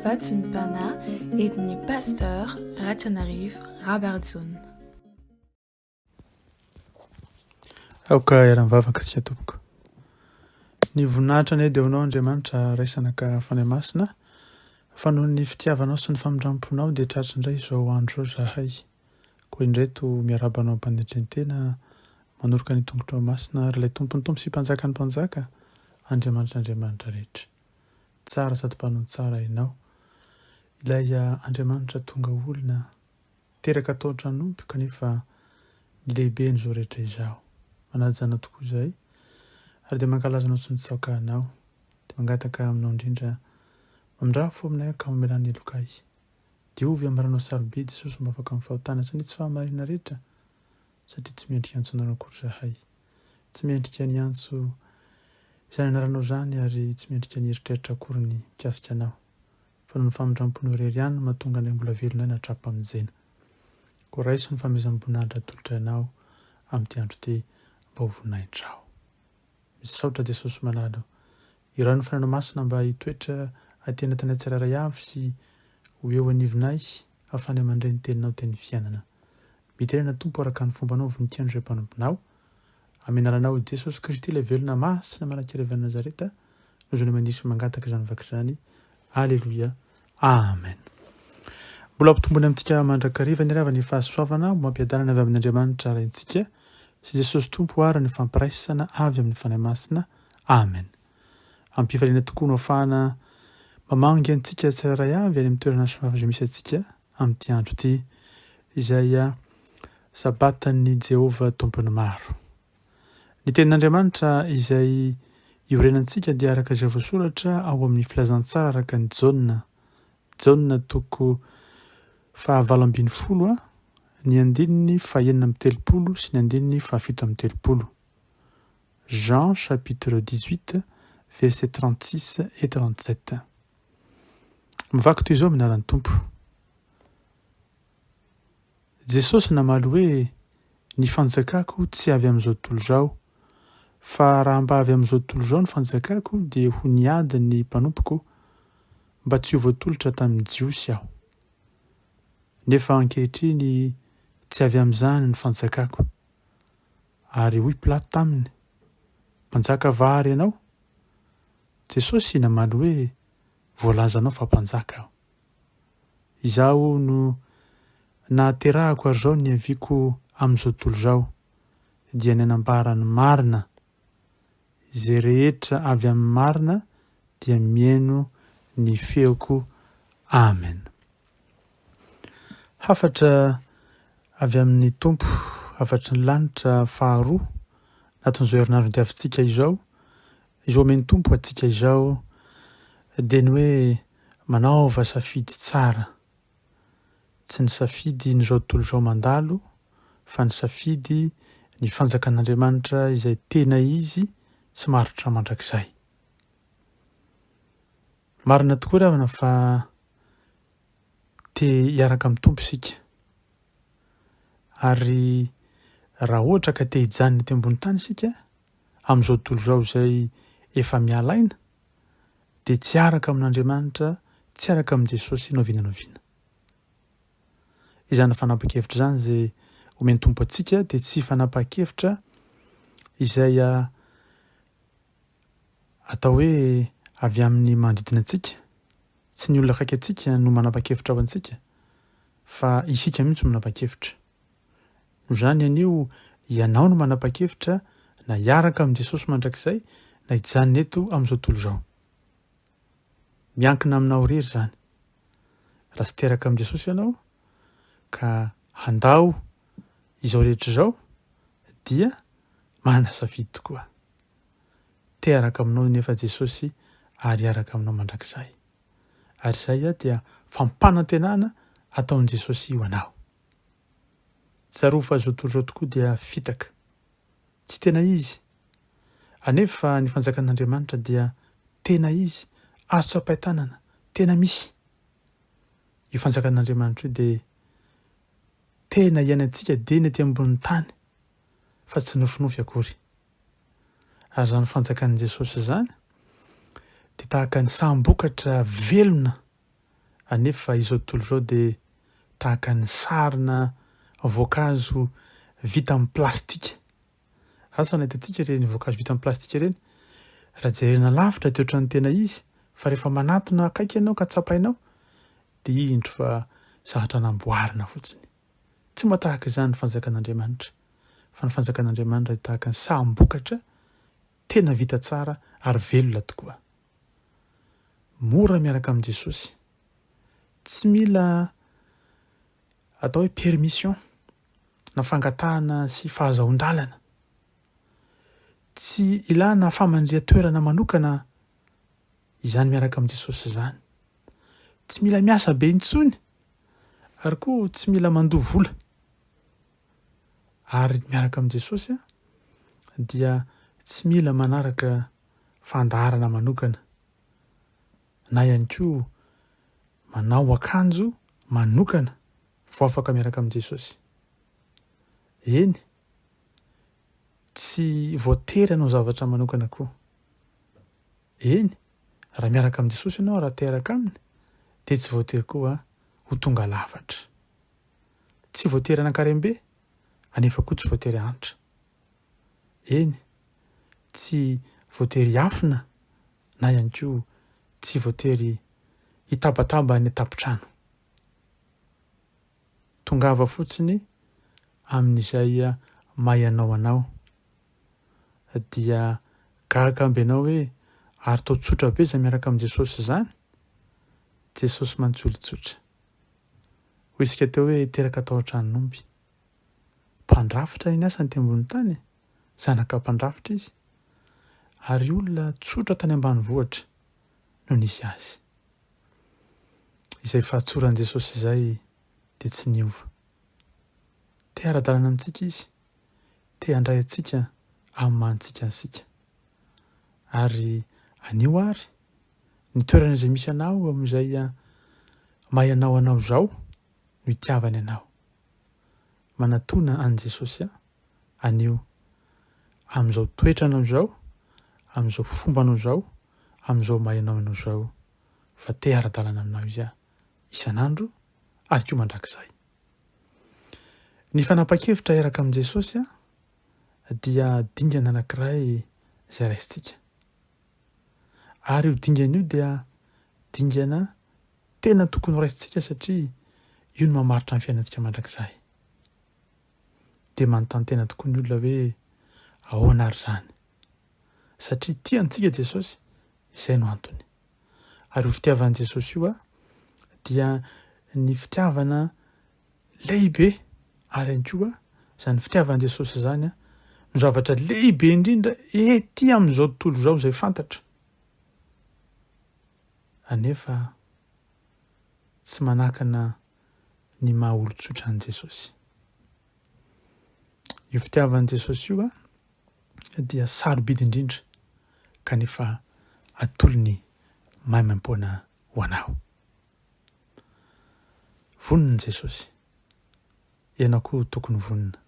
Vatsim-panahy entin'ny Pasteur Ratrianarivo Rabarijaona. Aoka hiara-mivavaka isika tompoko. Ny voninahitra anie dia ho anao Andriamanitra Ray Zanaka Fanahy Masina fa noho ny fitiavanao sy ny famindram-ponao dia tratry indray izao andro izao izahay. Koa indreto miarahaba anao am-panetren-tena manoroka ny tongotrao masina ary ilay Tompon'ny Tompo sy Mpanjakan'ny Mpanjaka, Andriamanitra Andriamanitra rehetra. Tsara sady mpanao ny tsara Ianao. Ilay Andriamanitra tonga olona, teraka tao an-tran'omby kanefa ny lehiben'izao rehetra izao. Manaja Anao tokoa izahay ary dia mankalaza Anao sy mitsaoka Anao. Dia mangataka Aminao indrindra, mamindrà fo aminay ka mamelà ny helokay. Diovy amin'ny ranao sarobidy Jesosy mba afaka amin'ny fahotana sy ny tsy fahamarinana rehetra satria tsy mendrika antsonareo akory zahay. Tsy mendrika ny antso izany anaranao izany ary tsy mendrika ny eritreritra akory ny mikasika anao. Fa noho ny famindramponao irery ihany no mahatonga anay mbola velona aina hatrampamojena. Koa raiso ny fanomezam-boninahitra atolotray anao amin'ity andro ity mba ho voninahitrao. Misaotra Jesosy malala o. Iraho ny Fanahinao Masina mba hitoetra aty anatinay tsirairay avy sy ho eo anivonay ahafahanay mandre ny Teninao Tenin'ny fiainana. Miterena Tompo araka ny fombanao voninkazo izay mpanomponao. Amin'ny anaranao Jesosy Kristy ilay velona masina manan-kery avy any Nazareta no zonay mandiso mangataka izany vaka izany. Aleloia. Amen. Mbola ampitomboina amintsika mandrakariva ny rava ny fahasoavana mampiadanana avy amin'Andriamanitra Raintsika sy Jesosy Tompo ary ny fampiraisana avy amin'ny Fanahy Masina. Amen. Am-pifaliana tokoa no afahana mamangy antsika tsirairay avy any amin'ny toerana samihafa izay misy antsika amin'ity andro ity, izay Sabatan'i Jehovah Tompon'ny maro. Ny tenin'Andriamanitra izay iorenantsika dia araka izay voasoratra ao amin'ny Filazantsara araka an'i Jaona, Jaona toko faha-18, ny andininy faha-36 sy ny andininy faha-37. Jean chapitre 18 verset 36 et 37. Mivaky toy izao amin'ny anaran'ny Tompo. Jesosy namaly hoe, Ny fanjakako tsy avy amin'izao tontolo izao. Fa raha mba avy amin'izao tontolo izao ny fanjakako dia ho niady ny mpanompoko mba tsy ho voatolotra tamin'ny Jiosy aho. Nefa ankehitriny tsy avy amin'izany ny fanjakako. Ary hoy Pilato taminy, Mpanjaka va ary ianao? Jesosy namaly hoe, Voalazanao fa mpanjaka aho. Izaho no nahaterahako ary izao niaviako amin'izao tontolo izao, dia ny hanambara ny marina. Izay rehetra avy amin'ny marina dia mihaino ny feoko. Amen. Hafatra avy amin'ny Tompo, hafatry ny lanitra faharoa anatin'izao herinandro diavintsika izao, izao omen'ny Tompo antsika izao dia ny hoe manaova safidy tsara. Tsy ny safidy n'izao tontolo izao mandalo fa ny safidy ny fanjakan'Andriamanitra izay tena izy sy maharitra mandrakizay. Marina tokoa ry havana fa te hiaraka amin'ny Tompo isika. Ary raha ohatra ka te hijanona ety ambony tany isika, amin'izao tontolo izao izay efa miala aina, dia tsy hiaraka amin'Andriamanitra, tsy hiaraka amin'i Jesosy na oviana na oviana. Izany fanapahan-kevitra izany izay omen'ny Tompo antsika dia tsy fanapahan-kevitra izay Atao hoe avy amin'ny manodidina antsika, tsy ny olona akaiky antsika no manapa-kevitra ho antsika fa isika mihitsy no manapa-kevitra. Noho izany anio ianao no manapa-kevitra na hiaraka amin'i Jesosy mandrakizay na hijanona eto amin'izao tontolo izao. Miankina aminao irery izany. Raha tsy teraka amin'i Jesosy ianao ka handao izao rehetra izao dia manana safidy tokoa. Te hiaraka aminao nefa Jesosy ary hiaraka aminao mandrakizay. Ary izay dia fampanantenana ataon'i Jesosy ho anao. Tsarovy fa izao tontolo izao tokoa dia fitaka. Tsy tena izy. Anefa ny fanjakan'Andriamanitra dia tena izy, azo tsapain-tanana, tena misy. Io fanjakan'Andriamanitra io dia tena iainantsika dieny ety ambonin'ny tany fa tsy nofinofy akory. Ary izany fanjakan'i Jesosy izany dia tahaka ny saham-bokatra velona anefa izao tontolo izao dia tahaka ny sarina voankazo vita amin'ny plastika. Asa na hitantsika ireny voankazo vita amin'ny plastika ireny, raha jerena lavitra dia ohatran'ny tena izy fa rehefa manatona akaiky ianao ka tsapainao dia indro fa zavatra namboarina fotsiny. Tsy mba tahaka izany ny fanjakan'Andriamanitra fa ny fanjakan'Andriamanitra dia tahaka ny saham-bokatra Tena vita tsara ary velona tokoa. Mora miaraka amin'i Jesosy. Tsy mila atao hoe permission na fangatahana sy fahazahoan-dalana. Tsy ilana famandrihan-toerana manokana izany miaraka amin'i Jesosy izany. Tsy mila miasa be intsony ary koa tsy mila mandoa vola. Ary miaraka amin'i Jesosy dia tsy mila manaraka fandaharana manokana na ihany koa manao akanjo manokana vao afaka miaraka amin'i Jesosy. Eny, tsy voatery hanao zavatra manokana koa. Eny, raha miaraka amin'i Jesosy ianao, raha te hiaraka aminy, dia tsy voatery koa ho tonga lafatra. Tsy voatery hanan-karem-be, anefa koa tsy voatery hahantra. Eny, tsy voatery hiafina na ihany koa tsy voatery hitabataba any an-tampon-trano. Tongava fotsiny amin'izay mahay anao anao. Dia gaga amby ianao hoe ary toa tsotra be izany miaraka amin'i Jesosy izany? Jesosy mantsy olon-tsotra. Hoy isika teo hoe teraka tao an-tranon'omby. Mpandrafitra ny asany teo ambony tany e. Zanaka mpandrafitra izy. Ary olona tsotra tany ambanivohitra no nisy azy. Izay fahatsoran'i Jesosy izay dia tsy niova. Te hiara-dalana amintsika izy. Te handray antsika amin'ny maha antsika antsika. Ary anio ary, Ny toerana izay misy anao amin'izay maha ianao anao izao no itiavany anao. Manatona an'i Jesosy anio amin'izao toetranao izao, amin'izao fombanao izao, amin'izao maha ianao anao izao fa te hiara-dalana aminao Izy isan'andro ary koa mandrakizay. Ny fanapahan-kevitra hiaraka amin'i Jesosy dia dingana anankiray izay raisintsika. Ary io dingana io dia dingana tena tokony horaisintsika satria io no mamaritra ny fiainantsika mandrakizay. Dia manontany tena tokoa ny olona hoe ahoana ary izany? Satria tia antsika Jesosy, izay no antony. Ary io fitiavan'i Jesosy io dia ny fitiavana Lehibe ary ihany koa izany fitiavan'i Jesosy izany no zavatra lehibe indrindra ety amin'izao tontolo izao izay fantatra. Anefa tsy manakana ny maha olon-tsotra an'i Jesosy. Io fitiavan'i Jesosy io dia sarobidy indrindra kanefa atolony maimaimpoana ho anao. Vonona Jesosy. Ianao koa tokony ho vonona.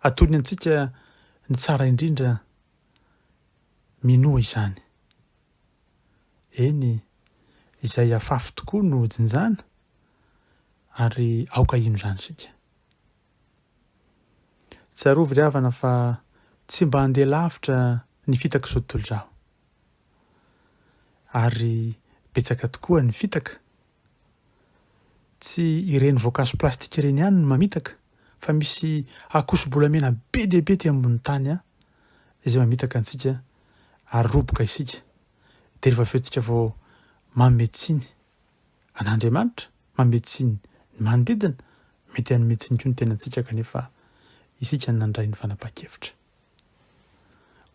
Atolony antsika ny tsara indrindra, minoa izany. Eny, izay afafy tokoa no jinjana, ary aoka hino izany isika. Tsarovy ry havana fa tsy mba handeha lavitra ny fitak'izao tontolo izao. Ary betsaka tokoa ny fitaka. Tsy ireny voankazo plastika ireny ihany no mamitaka fa misy akoso-bolamena be dia be ety ambony tany izay mamitaka antsika ary roboka isika. Dia rehefa avy eo tsika vao manome tsiny an'Andriamanitra, manome tsiny ny manodidina, mety hanome tsiny koa ny tenantsika kanefa isika no nandray ny fanapahan-kevitra.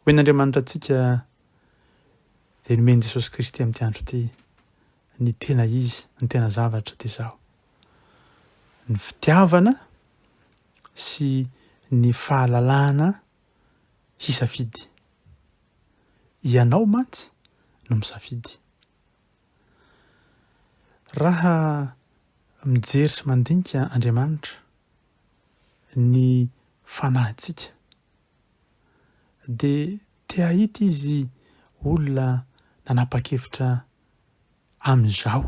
Hoen'Andriamanitra antsika dia nomen'i Jesosy Kristy amin'ity andro ity ny tena izy, ny tena zavatra dia izao. Ny fitiavana sy ny fahalalahana hisafidy. Ianao mantsy no misafidy. Raha mijery sy mandinika Andriamanitra ny fanahintsika dia te hahita izy olona nanapa-kevitra amin'izao.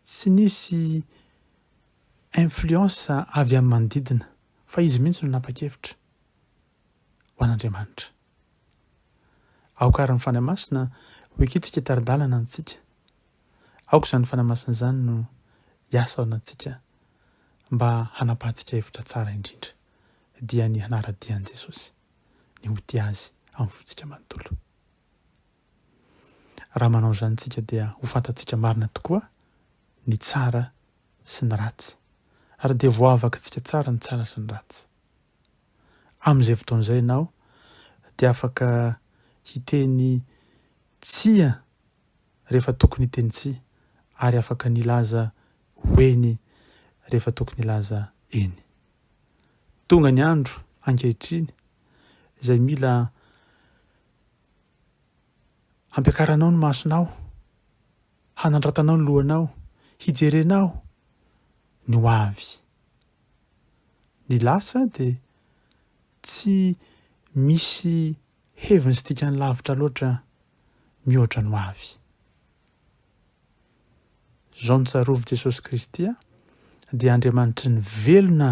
Tsy nisy influence avy amin'ny manodidina fa izy mihitsy no nanapa-kevitra ho an'Andriamanitra. Aoka àry ny Fanahy Masina ho ekentsika hitari-dalana antsika. Aoka izany Fanahy Masina izany no hiasa ao anatintsika mba hanapahantsika hevitra tsara indrindra, dia ny hanara-dia an'i Jesosy, ny ho tia Azy amin'ny fontsika manontolo. Raha manao izany isika dia ho fantatsika marina tokoa ny tsara sy ny ratsy, ary dia voavakintsika tsara ny tsara sy ny ratsy. Amin'izay fotoana izay ianao dia afaka hiteny tsia rehefa tokony hiteny tsia, ary afaka nilaza ho eny rehefa tokony hilaza eny. Tonga ny andro ankehitriny izay mila hampiakaranao ny masonao, hanandratanao ny lohanao, hijerenao ny ho avy. Ny lasa dia tsy misy heviny sy dikany lavitra loatra mihoatra ny ho avy. Izao no tsarovy Jesosy Kristy dia Andriamanitry ny velona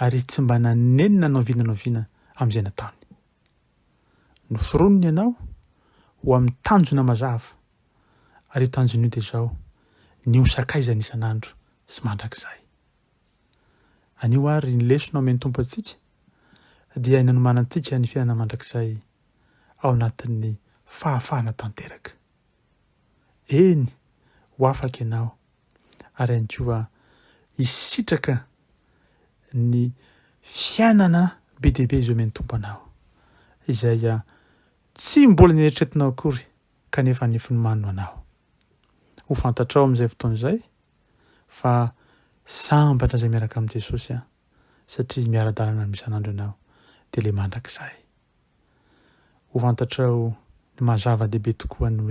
ary Izy tsy mba nanenina na oviana na oviana amin'izay nataony. Noforoniny ianao ho amin'ny tanjona mazava ary io tanjona io dia izao, ny ho sakaizany isan'andro sy mandrakizay. Anio ary ny lesona omen'ny Tompo antsika dia ny hanomanantsika ny fiainana mandrakizay ao anatin'ny fahafahana tanteraka. Eny, ho afaka ianao ary ihany koa hisitraka ny fiainana be dia be izay omen'ny Tompo anao, izay tsy mbola neritreretinao akory kanefa nefo nomaniny ho anao. Ho fantatrao amin'izay fotoana izay fa sambatra izay miaraka amin'i Jesosy an, satria miara-dalana aminy isan'andro ianao, dia ilay mandrakizay. Ho fantatrao ny maha zava-dehibe tokoa ny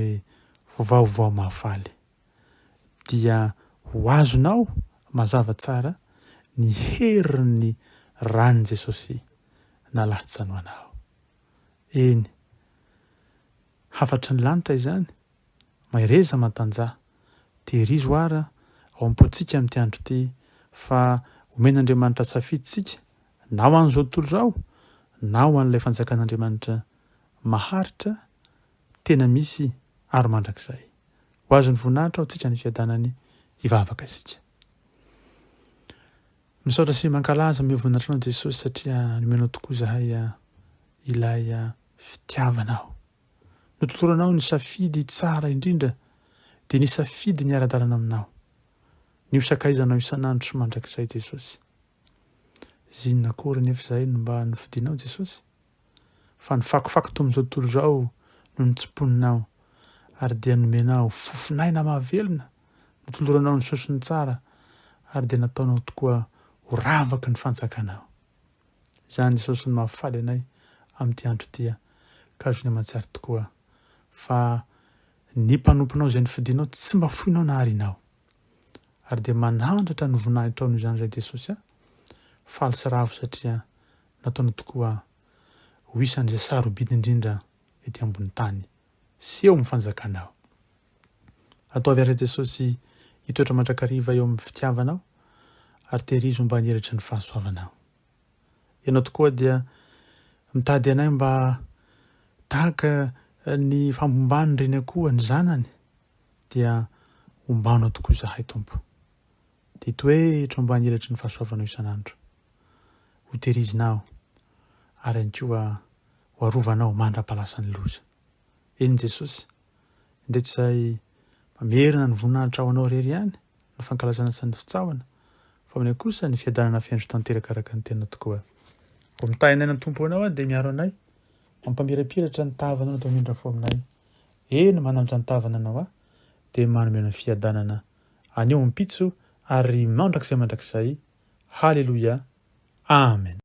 hoe vaovao mahafaly. Dia ho azonao mazava tsara ny herin'ny ran'i Jesosy nalatsany ho anao. Eny, hafatry ny lanitra izany, Mahereza matanjaha. Tehirizo ara ao am-pontsika amin'ity andro ity fa omen'Andriamanitra safidy isika na ho an'izao tontolo izao na ho an'ilay fanjakan'Andriamanitra maharitra, tena misy ary mandrakizay. Ho azon'ny voninahitra ao antsika ny fiadanany hivavaka isika. Misaotra sy mankalaza ny voninahitranao Jesosy satria nomenao tokoa izahay ilay fitiavanao. Notoloranao ny safidy tsara indrindra dia ny safidy ny hiara-dalana aminao. Ny ho sakaizanao isan'andro sy mandrakizay Jesosy. Zinona akory anefa izay no mba nofidinao Jesosy? Fa ny fakofako tomin'izao tontolo izao no notsimponinao ary dia nomenao fofon'aina mahavelona, notoloranao ny sosony tsara ary dia nataonao tokoa ho ravaky ny fanjakanao. Izany Jesosy no mahafaly anay amin'ity andro ity a! Ka azony aman-tsary tokoa fa ny mpanomponao izay nofidinao tsy mba foinao na arinao. Ary dia manandratra ny voninahitrao noho izany izay Jesosy a! Faly sy ravo satria nataonao tokoa ho isan'izay sarobidy indrindra ety ambony tany sy eo amin'ny fanjakanao. Ataovy àry Jesosy hitoetra mandrakariva eo amin'ny fitiavanao ary tehirizo mba hanieritry ny fahasoavanao. Ianao tokoa dia mitady anay mba tahaka ny fambombany reny akoho ny zanany dia ombanao tokoa izahay Tompo. Dia hitoetra ambany elatry ny fahasoavanao isan'andro. Ho tehirizinao ary ihany koa ho arovanao mandra-pahalasan'ny loza. Eny Jesosy, indreto izahay mamerina ny voninahitra ho Anao irery ihany, ny fankalazana sy ny fitsahona, fa aminay kosa ny fiadanana feno sy tanteraka araka ny Teninao tokoa. Vao mitahy anay ny Tompo Anao dia miaro anay, mampamirapiratra ny tavanao natao hamindra fo aminay. Eny, mananatra ny tavananao aho, dia manome ny fiadanana anio ampitso ary mandrakizay mandrakizay. Haleloia. Amen.